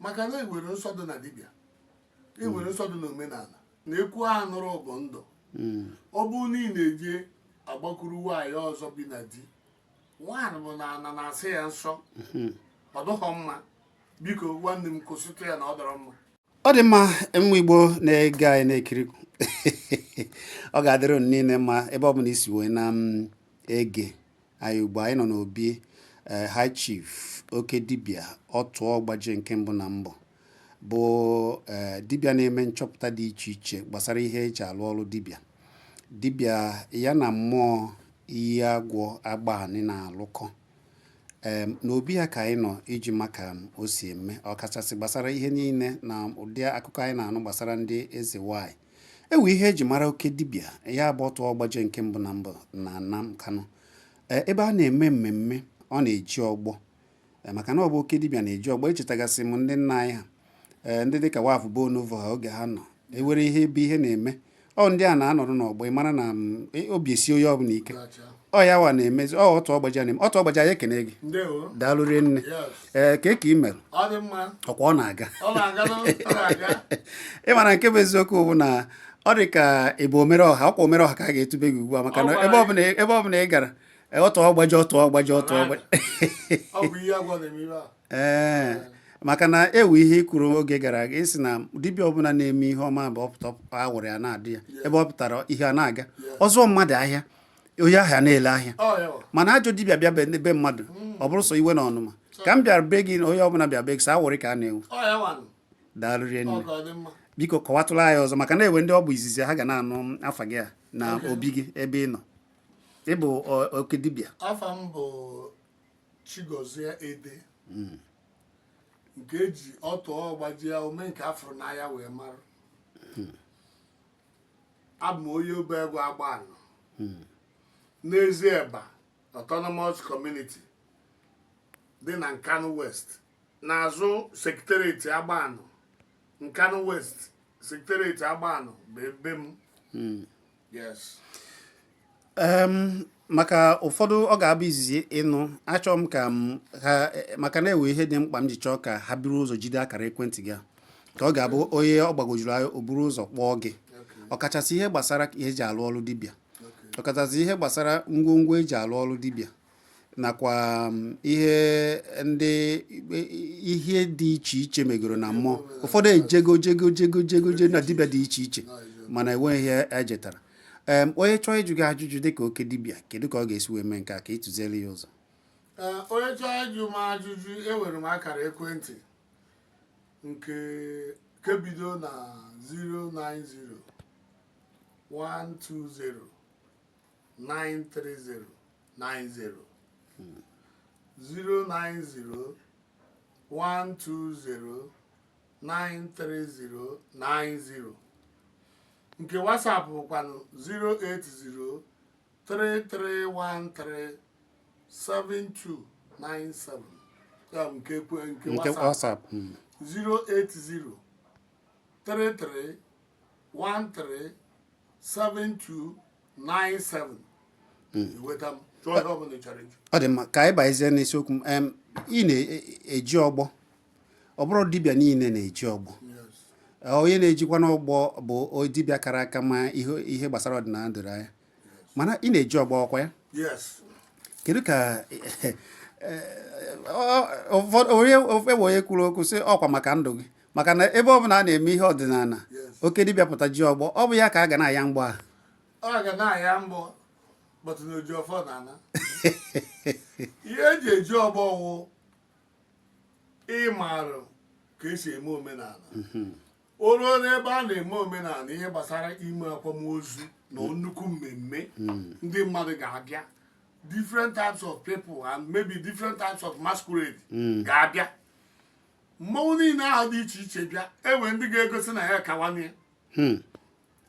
Maka na enwere nsọ dị na dibịa, enwere nsọ dị n'omenala na ekwu anụrụ bụ ndụ. Ọ bụrụ na ị na-eje agbakwuru nwaanyị ọzọ bi na di, nwaanyị bụ na ana na-asị ya nsọ, ọ dụghọ mma. Biko, nwanne m, kwụsịtụ ya na ọ dọrọ mma. Ọ dị mma. Ụmụ Igbo na-ege anyị, na-ekiri, ọ ga-adịrị unu niile mma ebe ọ bụla isi wee na m ege anyị ugbu a. Anyị nọ n'obi High Chief Oke Dibịa Ọtụọ Gbaje nke mbụ na mbụ, bụ dibịa na-eme nchọpụta dị iche iche gbasara ihe eji alụ ọrụ dibịa. Dibịa ya na mmụọ iyi agwọ agbanị na-alụkọ. N'obi ya ka anyị nọ iji maka o si eme, ọkachasị gbasara ihe niile na ụdị akụkọ anyị na-anụ gbasara ndị eze nwanyị. Ewe ihe eji mara oke dibịa ya bụ Ọtụ Ọgbaje nke mbụ na mbụ na Nam Kano. Ebe a na-eme mmemme, ọ na-eji ọgbọ. Maka na ọ bụ oke dibịa na-eji ọgbọ. Echetagasị m ndị nna anyị ha, ndị dịka Wafụ Bonovo ha, oge ha nọ ewere ihe ebe ihe na-eme, ọ ndị a na-anọrọ n'ọgbọ. Ị mara na obi esi onye ọbụla ike. Ọ ya wa na-emezi ọ Ọtụ Ọgbaje na-eme. Ọtụ Ọgbaje, anyị ekene gị. Ndewo. Daalụ rinne. Yes. Ee, ka ị mere? Ọ dị mma. Ọkwa ọ na-aga? Ọ na-aga, ọ na-aga. Ị mara nke bụ eziokwu bụ na ọ dị ka ị bụ omere ọha. Ọkwa omere ọha ka a ga-etube gị ugbu a, maka na Ọ gwara ebe ọbụla ị gara, Ọtụ Ọgbaje, Ọtụ Ọgbaje, Ọtụ Ọgbaje. Ọ bụ ihe agwọ na-eme ibe a. Ee, maka na ewu ihe i kwuru oge gara aga, isi na dibịa ọbụla na-eme ihe ọma bụ ọpụta awụrụ ya na-adị ya ebe ọ pụtara, ihe a na-aga ọzọ, mmadụ ahịa, onye ahịa na-ele ahịa. Ọ ya bụ. Mana ajọ dibịa bịa be mmadụ, ọ bụrụ sọ iwe na ọnụma. Ka m bịara be gị na onye ọbụla bịa be gị, sọ awụrị ka a na-ewu. Ọ ya nwanụ. Daalụ rinne. Ọ ka ọ dị mma. Biko, kọwatụla anyị ọzọ, maka na ewe ndị ọ bụ izizi ha ga na-anụ afa gị a na obi gị ebe ị nọ. Ị bụ oke dibịa. Afa m bụ Chigozie Ede, nke eji Ọtụ Ọgbajie ome nke afụrụ n'anya wee mara. Abụ m onye Obeegwu Agbanụ n'Ezi Eba Autonomous Community dị na Nkanu West, n'azụ secretariat Agbanụ. Nkanu West secretariat Agbanụ bụ ebe m. Yes. Maka ụfọdụ ọ ga-abụ izizi ịnụ, achọrọ m ka m ha, maka na ewe ihe dị mkpa m ji chọọ ka ha buru ụzọ jide akara ekwentị gị a, ka ọ ga-abụ onye ọ gbagwojuru anya, o buru ụzọ kpọọ gị, ọkachasị ihe gbasara ihe eji alụ ọrụ dibịa, ọkachasị ihe gbasara ngwongwo eji alụ ọrụ dibịa, nakwa ihe ndị ihe dị iche iche megoro na mmụọ. Ụfọdụ ejego jego jego jego je na dibịa dị iche iche, mana enweghị ihe ejetara. Onye chọọ ịjụ gị ajụjụ dịka oke dibịa, kedu ka ọ ga-esi wee mee nke a ka ị tụziere ya ụzọ? Ee, onye chọọ ịjụ m ajụjụ, enwere m akara ekwentị nke kebido na 090 120 930 90, 090 120 930 90. Nke WhatsApp bụkwanụ 080 3313 7297. Ya bụ nke nke WhatsApp. WhatsApp. 080 33 13 7297. Iweta m, chọọ ihe ọbụla ị chọrọ ịjụ. Ọ dị mma. Ka anyị banyezie n'isiokwu m. Ị na-eji ọgbọ. Ọ bụrụ dibịa niile na-eji ọgbọ. Yes. Onye na-ejikwa n'ọgbọ bụ onye dibịa kara aka, ma ihe gbasara ọdịnala doro anya. Mana ị na-eji ọgbọ, ọkwa ya? Yes. Kedu ka ụfọdụ onye ewe onye kwuru okwu sị ọkwa maka ndụ gị, maka na ebe ọ bụla a na-eme ihe ọdịnala, oke dibịa pụta ji ọgbọ, ọ bụ ya ka a ga na-aya mgbọ ahụ? Ọ ga na-aya mbọ, but na oji ọfọ na-ana. Ihe eji eji ọgbọ wụ ịmarụ ka esi eme omenala. O ruo n'ebe a na-eme omenala, ihe gbasara ime akwamozu na nnukwu mmemme, ndị mmadụ ga-abịa, different types of people and maybe different types of masquerade ga-abịa, mmọnwụ niile ahụ dị iche iche bịa, enwe ndị ga-egosi na ya kawanye,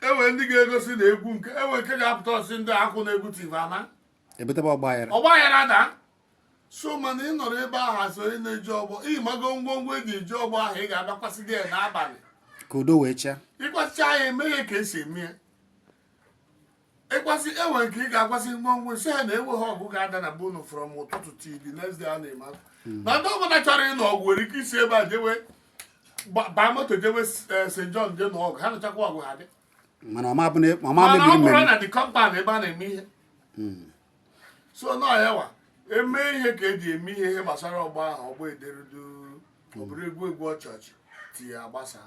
enwe ndị ga-egosi na egwu nke, enwe nke ga-apụta ọsị ndị akwụ na egwu tivana. Ebutebe ọgba aghara. Ọgbaghara daa. So mana ị nọrọ ebe ahụ asị onye na-eji ọgbọ, ịmago ngwongwo eji eji ọgbọ ahụ, ị ga-abịakwasị gị ya n'abalị ka udo wee chịa. Ịkwasịcha ya, eme ya ka esi eme ya. Ịkwasị, enwe nke ị ga-akwasị ngwongwo, si ha na enweghị ọgụ ga-ada na bunu from ụtụtụ till the next day a na-eme. Na ndị ọbụla chọrọ ịnụ ọgụ nwere ike isi ebe a jewe. Baa moto jewe St. John jee nụọ ọgụ, ha nụchakwa ọgụ, ha bịa. Mana ọma bụ na ọma Mana ọ mebiri bụrụ mmemme. na the compound ebe a na-eme ihe, so nọ ya wa eme ihe ka eji eme ihe. Ihe gbasara ọgbọ ahụ, ọgbọ ederudu, ọ bụrụ egwu egwu ọchọchị tinye agbasa.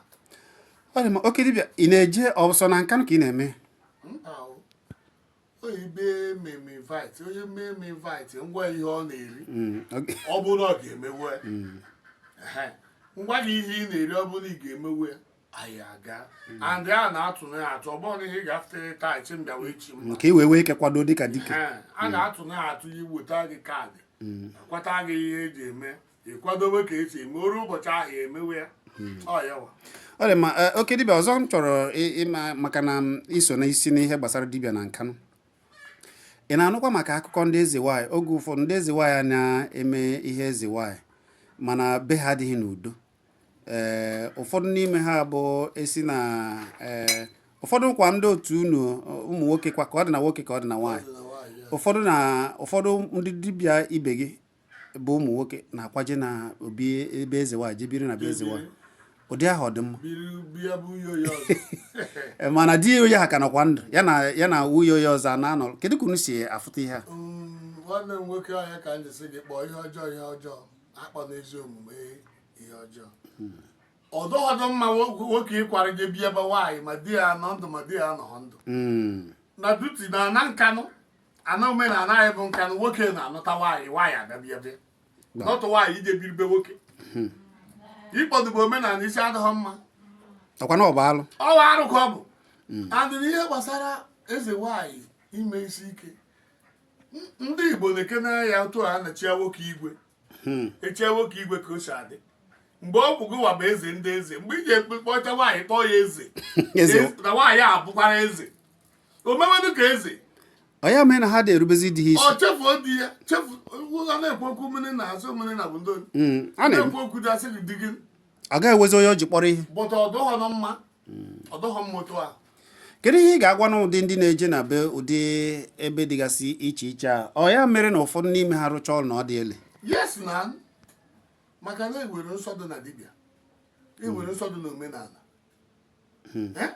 Ọ dị mma, oke dibịa. Ị na-eje ọsọ na Nkanụ ka ị na-eme? Mba o. Oyibe mmemme invite, onye mmemme invite, ngwa, ihe ọ na-eri. Ọ bụrụ na ọ ga-emewe ya. Ehe. Ngwa gị, ihe ị na-eri, ọ bụrụ na ị ga-emewe ya, anyị aga. And a na-atụ na ya atụ, ọ bụrụ na ihe ị ga-afụta taa echi mbịa wee chi mma. Nke i wee wee ike kwado dịka dike. Ee, a ga-atụ na ya atụ ya, weta gị kaadị, akwata gị ihe eji eme, ịkwadobe ka esi eme oru ụbọchị ahụ emewe ya. Ọ ya wa. Ọ dị mma. Oke dibịa, ọzọ m chọrọ ịma, maka na m iso n'isi n'ihe gbasara dibịa na Nkanụ, ị na-anụkwa maka akụkọ ndị eze nwaanyị. Oge ụfọdụ ndị eze nwaanyị na-eme ihe eze nwaanyị, mana be ha adịghị n'udo. Ee, ụfọdụ n'ime ha bụ esi na, ee, ụfọdụ kwa ndị otu unu, ụmụ nwoke kwa, ka ọ dị na nwoke ka ọ dị na nwaanyị. Ọ dị na nwaanyị, ya. Ụfọdụ na ụfọdụ ndị dibịa ibe gị bụ ụmụ nwoke na-akwaje na obi ebe eze nwaanyị, je biri na be eze nwaanyị. Ụdị ahụ ọ dị mma? Biri bịa bụ nwunye onye ọzọ. Mana di onye ha ka nọkwa ndụ, ya na nwunye onye ọzọ a na-anọ. Kedu ka unu si afụta ihe a? Nwanne m nwoke, ọhịa ka m ji sị gị kpọọ ihe ọjọọ ihe ọjọọ, akpọ n'ezi omume ihe ọjọọ. Ọdọghọdọ mma nwoke ịkwara je bịa ebe nwaanyị, ma di ya nọ ndụ ma di ya anọghọ ndụ. Na duty na ana Nkanụ, ana omenala anyị bụ Nkanụ, nwoke na-anụta nwaanyị, nwaanyị abịa bịa bịa nọtụ nwaanyị ije biribe nwoke. Ịkpọdobe omenala isi adịghị mma. Ọkwa na ọ bụ alụ. Ọ bụ arụ ka ọ bụ. And n'ihe gbasara eze nwaanyị ime isi ike, ndị Igbo na-ekene ya otu a na-echia nwoke igwe. Echia nwoke igwe ka o si adị mgbe ọ bụ gịwa bụ eze ndị eze, mgbe iji kpọta nwaanyị, kpọọ ya eze. Eze. Na nwaanyị a bụkwara eze, o mewenụ ka eze. Ọ ya mere na ha dị erubezi di ha isi. Ọ chefuo di ya, chefu. A na-ekwu okwu mmiri na azụ mmiri na bụ ndị A na-eme. na-ekwu okwu dị, asị gị di gị. Ọ gaghị ewezi onye o ji kpọrọ ihe. Bụta ọdụghọ nọ mma, ọdụghọ mma otu a. Kedu ihe ị ga-agwa n'ụdị ndị na-eje na be ụdị ebe dịgasị iche iche a? Ọ ya mere na ụfọdụ n'ime ha rụchaa ọrụ na ọ dị ele. Yes, na maka na ewere nsọ dị na dibịa, ewere nsọ dị n'omenala. Eh?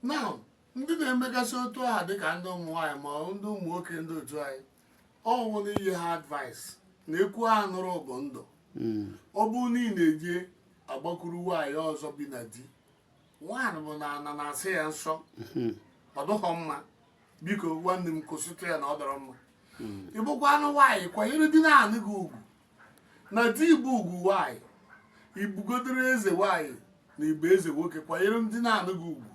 Now, ndị na-emegasị otu aha dịka ndị ụmụ nwaanyị ma ọ ndị ụmụ nwoke, ndị otu anyị, ọ nwere inye ha advice na ekwu ha nụrụ bụ ndụ. Ọ bụrụ na ị na-eje agbakwuru nwaanyị ọzọ bi na di, nwaanyị bụ na ana na-asị ya nsọ, ọ dụghọ mma. Biko nwanne m, kwụsịtụ ya na ọ dọrọ mma. Ị bụkwa anụ nwaanyị, kwanyere di na-anụ gị ugwu, na di bụ ugwu nwaanyị. Ibugodoro eze nwaanyị na igbe eze nwoke, kwanyere ndị na-anụ gị ugwu.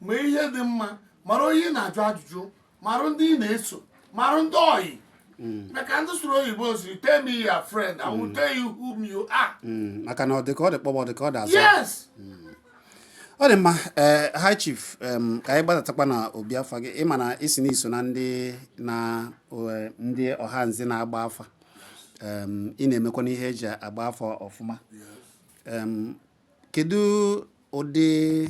Ma ihe dị mma, mara onye ị na-ajụ ajụjụ, mara ndị ị na-eso, mara ndị oyi, maka ndị sụrụ oyibo siri, "Tell me your friend, I will tell you whom you are." Maka na ọ dị ka ọ dị kpọbọ, ọ dị ka ọ dị azụ. Yes. Ọ dị mma. Ee, high chief, ka anyị gbadatakwa na obi afa gị. Ịma na isi na iso na ndị na ndị ọha nze na-agba afa. Ị na-emekwa n'ihe eji agba afa ọfụma. Kedu ụdị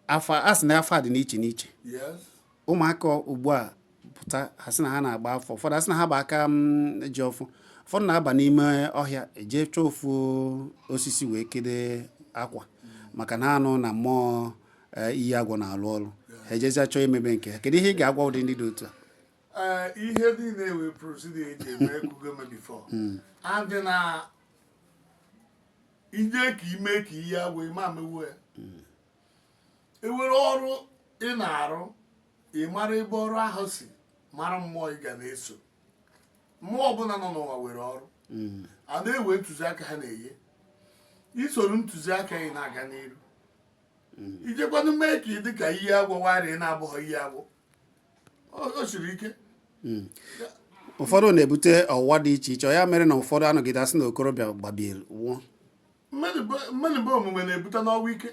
afa a sị na afa dị n'iche n'iche? Yes. Ụmụaka ugbu a pụta, ha sị na ha na-agba afọ. Ụfọdụ asị na ha bụ aka m ji ọfụ, ụfọdụ na-aba n'ime ọhịa eje chọọ ofu osisi wee kede akwa, maka na anụ na mmụọ iyi agwọ na-alụ ọrụ. Ha ejezi chọọ imebe nke ha. Kedu ihe ị ga-agwa ụdị ndị dị otu a? Ee, ihe niile ewe procedure eji eme ekwugo eme before, and na ije ka ime ka ihe agwọ ime amewu ya, ewere ọrụ ị na-arụ, ị mara ebe ọrụ ahụ si, mara mmụọ ị ga na-eso. Mmụọ ọbụla nọ n'ụwa were ọrụ a na-ewe ntụziaka ha na-enye. Isoro ntụziaka ị na-aga n'iru, ijekwanụ mee ka ị dị ka ihe agwọ warị ị na-abụghị ihe agwọ. O siri ike. Ụfọdụ na-ebute ọwụwa dị iche iche. Ọ ya mere na ụfọdụ anọgide asị na okorobịa gbabiri nwụọ. Mmenube omume na-ebute n'ọnwa ike.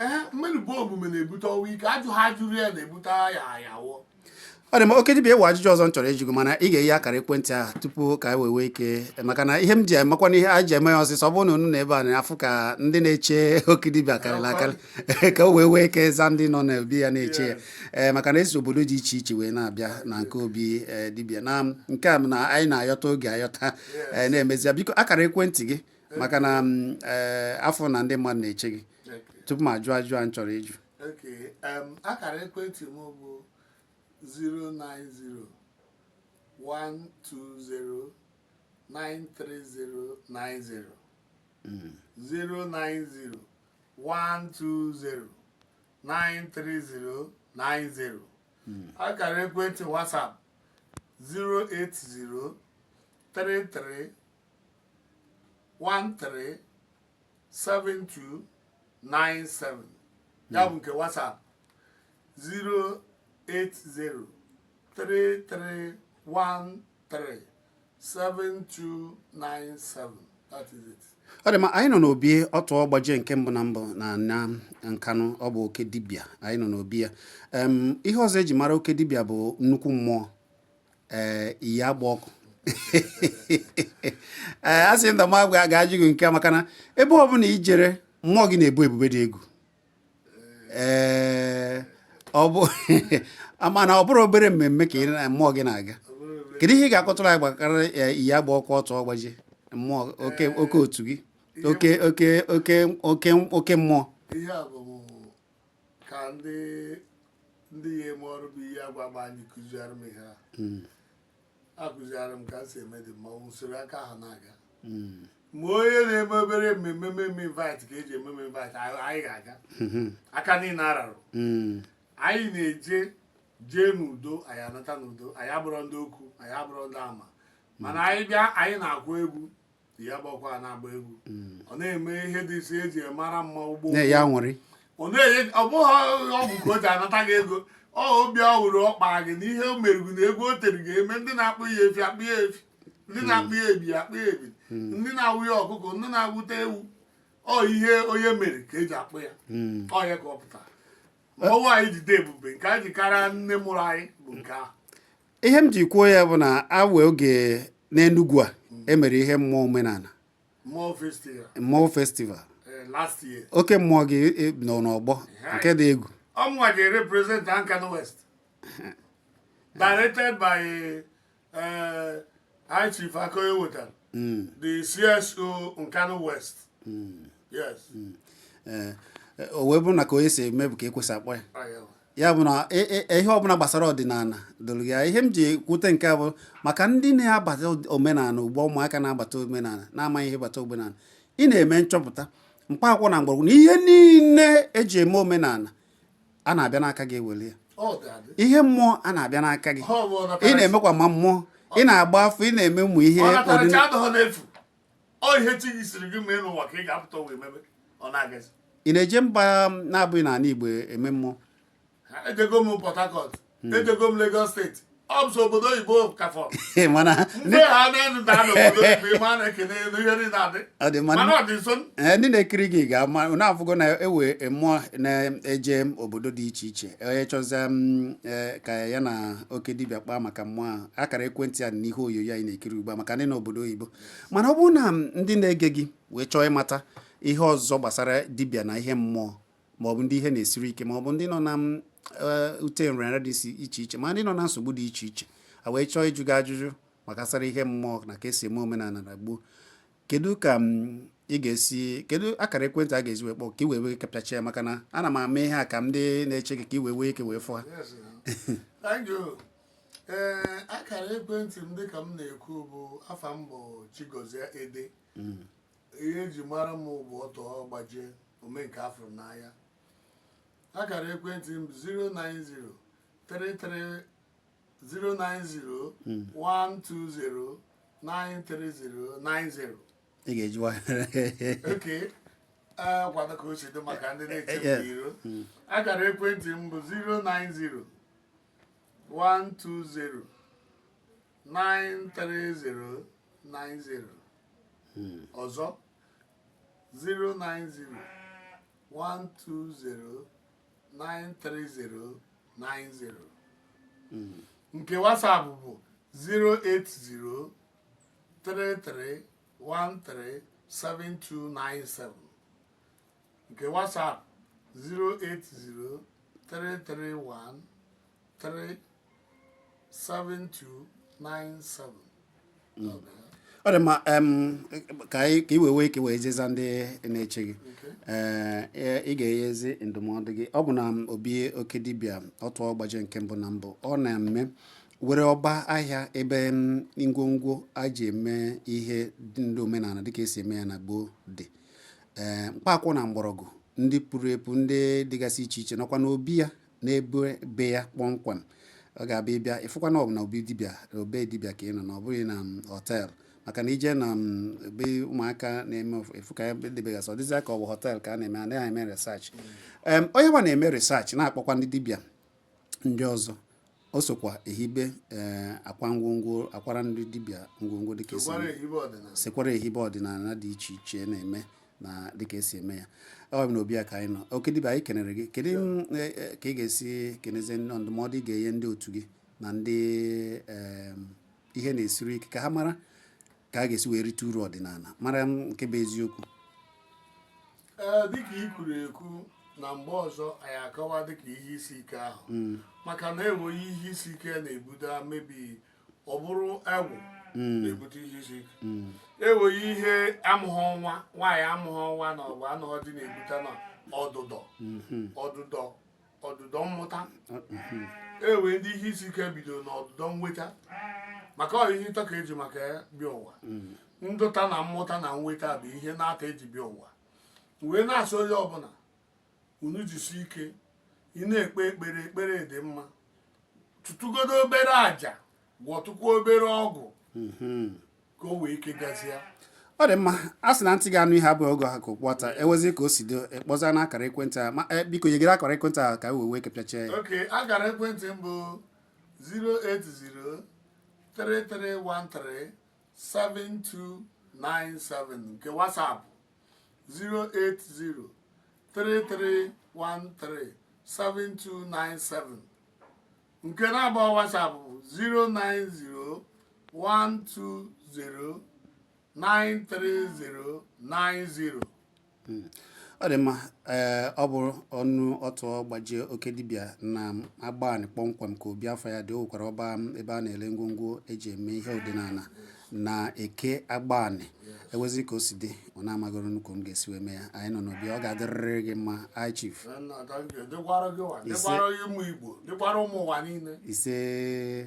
Ee, mmenube omume na-ebute ọnwa ike. Ajụ ha jụrụ ya na-ebute ya ya wụọ. Ọ dị m, oke dibịa, ewe ajụjụ ọzọ m chọrọ ịjụ gị, mana ị ga-eyi akara ekwentị ahụ tupu ka anyị wee nwee ike, maka na ihe m ji emakwa na ihe anyị ji eme ya ọsịsọ, ọ bụrụ na unu na ebe a na-afụ ka ndị na-eche oke dibịa karịrị akarị, ka o wee nwee ike za ndị nọ n'obi ya na-eche ya. Ee, maka na esi obodo dị iche iche wee na-abịa na nke obi dibịa na nke a na anyị na-ayọta oge ayọta, ee, na-emezi ya. Biko, akara ekwentị gị. Maka na afọ na ndị mmadụ na-eche gị tupu m ajụ ajụ a m chọrọ ịjụ. Okay, akara ekwentị m bụ 090 120 93090, 090 120 93090. Akara ekwentị WhatsApp, 080 33 13 72 97. Ya bụ nke WhatsApp, 080 33 13 7297. That is it. Ọ dị mma. Anyị nọ n'obi ọtụ ọgbajie nke mbụ na mbụ na Nkanụ. Ọ bụ oke dibịa anyị nọ n'obi ya. Ihe ọzọ eji mara oke dibịa bụ nnukwu mmụọ, ee, iyi agba ọkụ. Ee, a sị m na m ga-ajụ gị nke a maka na ebe ọ bụla ijere, mmụọ gị na-ebu ebube dị egwu. Ee, ọ bụ mana ọ bụrụ obere mmemme ka mmụọ gị na-aga. Kedu ihe ị ga-akọtụrụ anyị gbakara iyi agba ọkụ, ọtụ ọgbajie mmụọ, oke oke otu gị, oke oke oke oke oke mmụọ? Ihe a bụ ka ndị ya eme ọrụ bụ ihe agwa gba anyị kụziara m ihe a. Akụziara m ka m si eme dị mmanwụ, usoro aka ahụ na-aga. Ma onye na-eme obere mmemme mmemme invite ka eji eme m invite, anyị ga-aga aka niile ararụ. Anyị na-eje jee n'udo, anyị anata n'udo. Anyị abụrọ ndị okwu, anyị abụrọ ndị ama, mana anyị bịa, anyị na-akwụ egwu ya gbakwa na-agba egwu. Ọ na-eme ihe dị isi eji mara mma ugbo. Na-enye aṅụrị. Ọ na-enye, ọ bụghị ọgwụ ka o ji anata gị ego. Ọ obi ọ wụrụ ọkpa gị na ihe o merugwu na egwu o tere ga-eme. Ndị na-akpụ ya efi akpụ ya efi, ndị na-akpụ ya ebi akpụ ya ebi, ndị na-awụ ya ọkụkọ, ndị na-awụta ewu. Ọ ihe onye mere ka eji akpụ ya. Ọ ya ka ọ pụtara mmọnwụ anyị jide ebube nke anyị ji karịa nne mụrụ anyị bụ nke ahụ. Ihe m ji kwuo ya bụ na awe oge n'Enugwu a emere ihe mmụọ omenala. Mmụọ festival. Mmụọ festival. Last year. Oke mmụọ gị nọ n'ọgbọ nke dị egwu. Ọmụnwa ji represent Nkanu West, directed by High Chief Akoye Wetara, the CSO Nkanu West, yes. Ee, o wee bụrụ na ka onye si eme bụ ka ekwesị akpọ ya. Ayo. Ya bụ na ihe ọbụla gbasara ọdịnala doro ya. Ihe m ji kwute nke a bụ maka ndị na-abata omenala ugbu a, ụmụaka na-abata omenala na-amaghị ihe bata omenala. Ị na-eme nchọpụta mkpa akwụkwọ na mgbọrọgwụ na ihe niile eji eme omenala a na-abịa n'aka gị ewere ya. Ọ dị adị. Ihe mmụọ a na-abịa n'aka gị. Ọ bụ Ị ọnatarachi. na-emekwa ma mmụọ, ị na-agba afọ, ị na-eme ụmụ ihe Ọnatarachi ọdịna. adịghị n'efu. Ọ ihe chi gị siri gị mee n'ụwa ka ị ga-apụta wee mebe, ọ na-agazi. Ị na-eje mba na-abụghị n'ala Igbo eme mmụọ? Ejego m Port Harcourt, ejego m Lagos Steeti, ọ bụ sọ obodo oyibo ka fọrọ. Mana Mgbe ha na-enu daa n'obodo oyibo, ịma na-ekene elu ihe niile adị. Ọ dị mma. Mana ọ dị nso. Ee, ndị na-ekiri gị ga-ama na-afụgo na ewe mmụọ na-eje obodo dị iche iche. Onye chọzie ka ya na oke dibịa kpaa maka mmụọ ahụ, akara ekwentị ya dị n'ihe onyonyo anyị na-ekiri ugbu a maka ndị n'obodo oyibo. Mana ọ bụrụ na ndị na-ege gị wee chọọ ịmata ihe ọzọ gbasara dibịa na ihe mmụọ, maọbụ ndị ihe na-esiri ike, maọbụ ndị nọ na ute nrịanrịa dị iche iche, ma ndị nọ na nsogbu dị iche iche, a wee chọọ ịjụ gị ajụjụ gbasara ihe mmụọ na ka esi eme omenala na gboo, kedu ka ị ga-esi, kedu akara ekwentị a ga-esi wee kpọọ ka ị wee wee kapịacha ya? Maka na ana m ama ihe a ka ndị na-eche gị ka ị wee wee ike wee fụ ha. Yes, thank you. Ee, akara ekwentị m, dịka m na-ekwu, bụ afa m bụ Chigozie Ede. Ihe eji mara m bụ ọtọ gbajie ome nke afụrụ n'anya. Akara ekwentị m bụ 090 33 090 120 93090. Ị ga-eji nwayọọ. Okay, kwado ka o si dị maka ndị na-eche m n'iro. Akara ekwentị m bụ 090 120 93090. Ọzọ, 090 120 93090. Nke WhatsApp bụ 080 33 13 7297. Nke WhatsApp, 080 331 3 7297. Ọ dị mma. Ka anyị ka i wee nwee ike wee jeza ndị na-eche gị, ee, ị ga-enyezi ndụmọdụ gị. Ọ bụ na obi oke dibịa ọtụọ gbaje nke mbụ na mbụ, ọ na-eme were ọba ahịa ebe ngwongwo a ji eme ihe ndị omenala dịka esi eme ya na gboo dị, ee, mkpaakwụ na mgbọrọgwụ ndị pụrụ epu, ndị dịgasị iche iche nọkwa n'obi ya, n'ebe be ya kpọmkwem. Ọ ga-abịa ịbịa ịfụkwa na ọ bụ na obi dibịa, obe dibịa ka ị nọ, na ọ bụghị na hotel, maka na ije na ebe ụmụaka na-eme efu ka ebe dịbegasị, ọ dịzịa ka ọ bụ hotel ka a na-eme. Anaghị eme research. Onye nwa na-eme research na-akpọkwa ndị dibịa ndị ọzọ, o sokwa ehibe, ee, akwa ngwongwo, akwara ndị dibịa ngwongwo dịka esi Sokwara ehibe ọdịnala. Sekwara ehibe ọdịnala dị iche iche na-eme na dịka esi eme ya. Ọ bụ na obi ya ka anyị nọ. Oke dibịa, anyị kenere gị. Kedu ka ị ga-esi kenezie ndị ndụmọdụ ị ga-enye ndị otu gị na ndị ihe na-esiri ike, ka ha mara ka a ga-esi wee rite uru ọdịnala, mara nke bụ eziokwu? Ee, dịka i kwuru ekwu na mgbe ọzọ, anyị akọwa dịka ihe isi ike ahụ, maka na enweghị ihe isi ike na-ebuda mebi. Ọ bụrụ egwu na-ebute ihe isi ike, enweghị ihe amụghị nwa, nwaanyị amụghị nwa na ọgụ anụghị dị na-ebute na ọdụdọ ọdụdọ ọdụdọ mmụta. Enwe ndị ihe isi ike bidoro n'ọdụdọ nweta, maka ọ ihe ịtọ ka eji maka ya bịa ụwa. Ndụta na mmụta na nweta bụ ihe na-ata eji bịa ụwa. Wee na-asị onye ọbụla, unu jisi ike, ị na-ekpe ekpere, ekpere dị mma, tụtụgodo obere àjà, gwọtụkwa obere ọgwụ ka o wee ike gazie. Ọ dị mma. A sị na ntị ga-anụ ihe abụghị oge ha ka ụkpọta ewezi ka o si do. Ịkpọza n'akara ekwentị a ma biko nyegere akara ekwentị a ka e wee wee kepịachie ya. Ok, akara ekwentị m bụ 080 3313 7297. Nke WhatsApp, 080 3313 7297. Nke na-abụ WhatsApp bụ 090 120 93090. Ọ dị mma. Ee, ọ bụ ọnụ ọtụ gbajie oke dibịa na Agbani kpọmkwem ka obi afọ ya dị. O nwekwara ọba ebe a na-ele ngwongwo eji eme ihe ọdịnala na Eke Agbani. Ewezi ka o si dị, ọ na-amagoro nnukwu m ga-esi wee mee ya. Anyị nọ n'obi, ọ ga-adịrịrị gị mma, high chief. Nna, thank you. Dịkwara gị nwa, dịkwara ụmụ Igbo, dịkwara ụmụ ụwa niile. Ise.